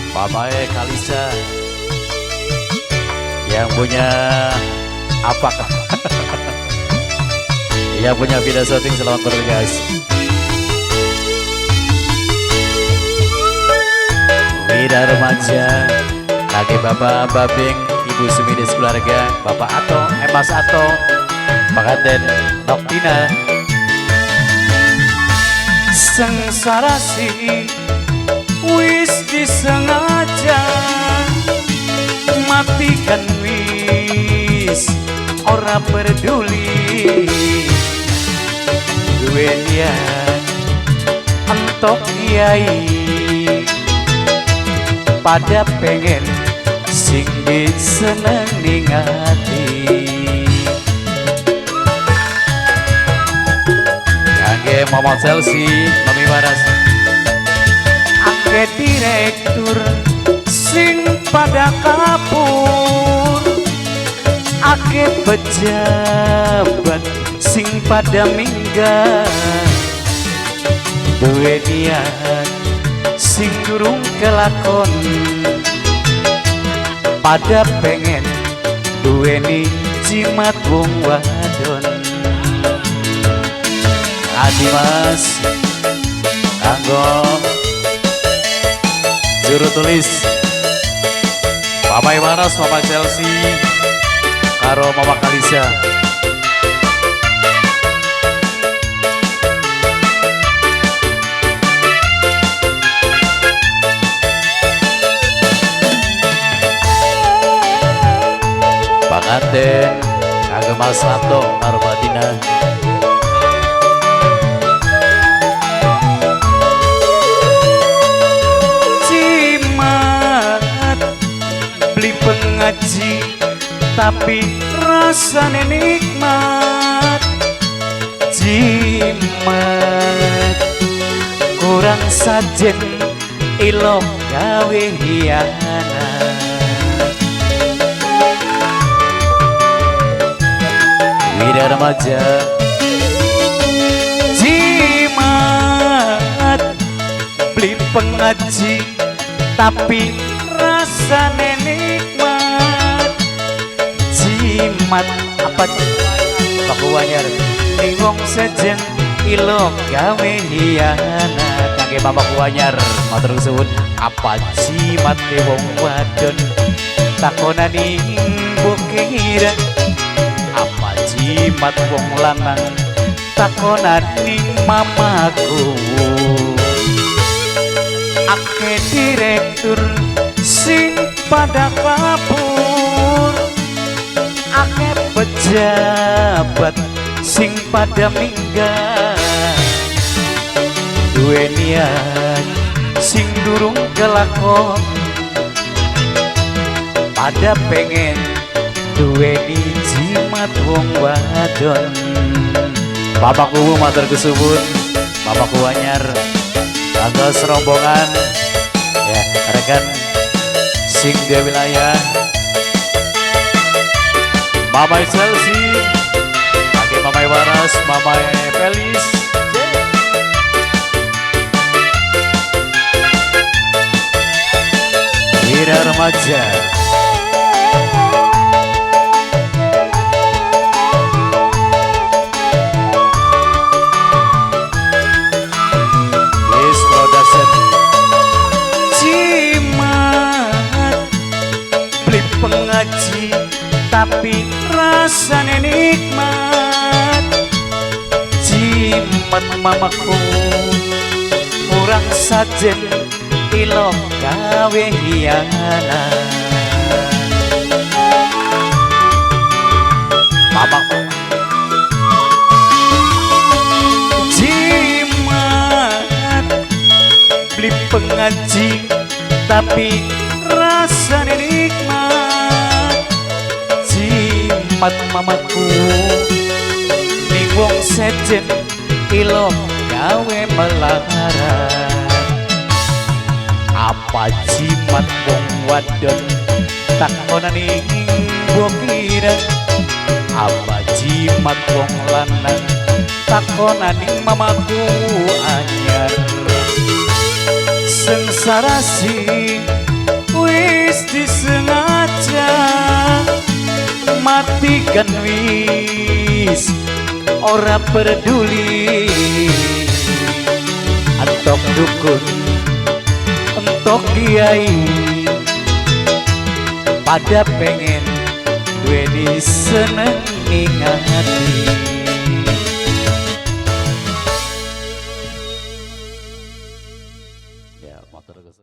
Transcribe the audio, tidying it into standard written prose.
Bapak Kalisa yang punya apa? Yang punya video syuting, selamat bertugas. Wida remaja, lagi Bapak Babing, Ibu Sumidis keluarga, Bapak Ato, Emas Ato, Pengantin Noktina. Sengsara sih wis disengaja, matikan wis ora peduli. Duwe niat entok kiai, pada pengen sing diseneng ning ati. Kangge Mama Chelsea, Mami Waras. Akeh direktur sing pada kapur, akeh pejabat sing pada minggat. Duwe niat sing durung kelakon, pada pengen duweni jimat wong wadon. Adi Mas, kanggo juru tulis Bapak Iwanos, Mama Chelsea, karo Mama Kalisa. Panganten kanggo Mas Ato karo Madina. Jimat beli pengaji tapi rasane nikmat. Jimat kurang sajen ilok gawe hianat. Wida remaja, Jimat beli pengaji tapi rasane nikmat. Jimat apa Pakuwanyar. Ning wong sejen ilok gawe hianat. Kangge Mama Kuwanyar, matur suwun. Apa jimat wong wadon takonani mbok kira, apa jimat wong lanang takonani mamaku. Akeh direktur sing pada kabur, akeh pejabat sing pada minggat. Duwe niat sing durung kelakon, pada pengen duweni jimat wong wadon. Bapak Kuwu matur kesuwun, Bapak Kuwanyar, kanggo serombongan ya rekan sing dua wilayah. Mama Chelsea, kangge Mama Waras, Mama Felis. Wira remaja. Yes Production. Jimat beli pengaji tapi rasane nikmat. Jimat mamaku kurang sajen ilok gawe hianat. Mamaku Jimat beli pengaji tapi rasane nikmat. Jimat mamaku ning wong sejen ilok gawe melarat. Apa jimat wong wadon takonani mbok kira, apa jimat wong lanang takonani mamaku anyar. Sengsara sing Wis disengaja mati kan wis ora peduli. Entok dukun, entok kiai, pada pengen duweni seneng ing ati.